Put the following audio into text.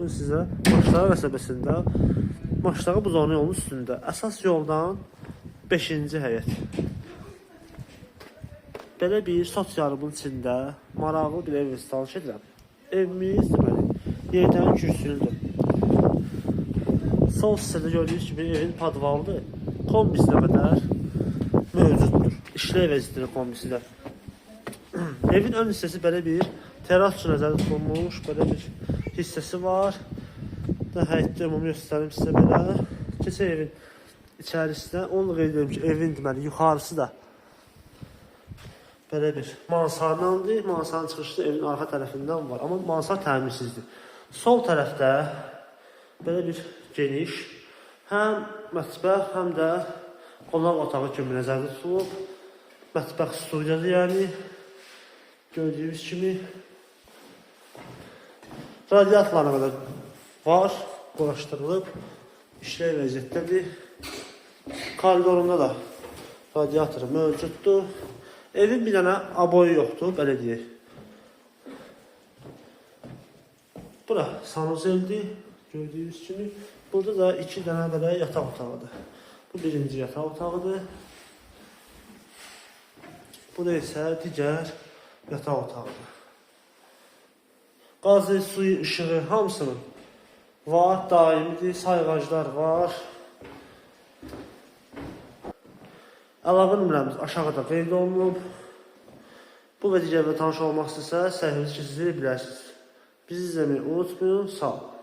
Bugün sizə Maştağı qəsəbəsində Maştağı buzağının yolunun üstündə əsas yoldan 5-ci həyət. Belə bir sot yarımın içində maraqlı bir ev tanış edirəm. Evimiz deməli yerdən kürsülüdür. Sol hissədə gördüyünüz kimi evin podvalıdır. Kombisinə qədər mövcuddur. İşlək vəziyyətində kombisi də. Evin ön hissəsi belə bir teras üçün nəzərdə tutulmuş, belə bir hissəsi var. Da həyətdə ümumi göstərim sizə belə. Keçək evin içərisinə. Onu da qeyd edirəm ki, evin deməli yuxarısı da belə bir mansardandır. Mansarın çıxışı da evin arxa tərəfindən var, amma mansar təmirsizdir. Sol tərəfdə belə bir geniş həm mətbəx, həm də qonaq otağı kimi nəzərdə tutulub. Mətbəx studiyadır yəni. Gördüyünüz kimi radiatorlarına qədər var, quraşdırılıb, işlək vəziyyətdədir. Koridorunda da radiatoru mövcuddur. Evin bir dənə aboyu yoxdur, belə deyək. Bura sanuzeldir, gördüyünüz kimi. Burada da iki dənə belə yataq otağıdır. Bu birinci yataq otağıdır. Bu da isə digər yataq otağıdır. Qazı, suyu, işığı hamısının var, daimidir, sayğaclar var. Əlaqə nömrəmiz aşağıda qeyd olunub. Bu və digər tanış olmaq istəsəniz səhifəmizi keçirə bilərsiniz. Bizi izləməyi unutmayın. Sağ olun.